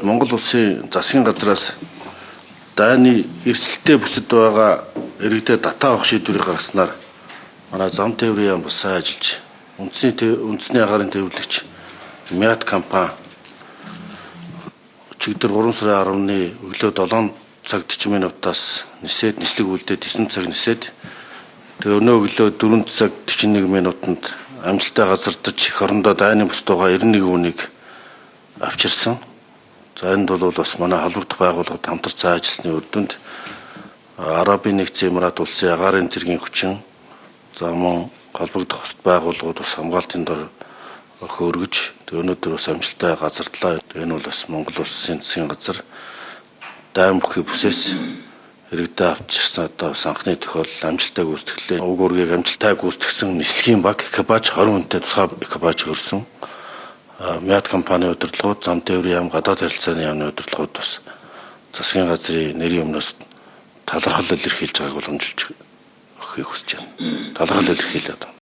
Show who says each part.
Speaker 1: Монгол улсын засгийн газраас дайны эрсдэлтэй бүсэд байгаа иргэдэд татаа авах шийдвэрийг гаргаснаар манай зам тээврийн яам бас сайн ажиллаж, үндэсний агаарын тээвэрлэгч МИАТ компани өчигдөр 3 сарын 10-ны өглөө 7 цаг 40 минутаас нисээд, нислэг үлдээд 9 цаг нисээд, тэгээ өнөө өглөө 4 цаг 41 минутанд амжилттай газардаж, эх орондоо дайны бүсэд байгаа 91 хүнийг авчирсан. За, энд бол бас манай холбогдох байгууллагууд хамтарч сайн ажилласны үр дүнд Арабын Нэгдсэн Эмират улсын агаарын цэргийн хүчин, за мөн холбогдох бусад байгууллагууд бас хамгаалтын дор хөөргөж, тэг өнөөдөр бас амжилттай газардлаа. Энэ бол бас Монгол улсын засгийн газар дайн бүхий бүсээс иргэдээ авчирсан одоо бас анхны тохиолдол амжилттай гүйцэтгэлээ. Уг үүргийг амжилттай гүйцэтгэсэн нислэгийн баг экипаж 20 хүнтэй тусгай экипаж хөрсөн. МИАТ компани удирдлагууд, зам тээврийн яам, гадаад харилцааны яамны удирдлагууд бас засгийн газрын нэрийн өмнөөс талархал илэрхийлж байгааг уламжилж өгөхийг хүсэж байна. Талархал илэрхийлээд байна.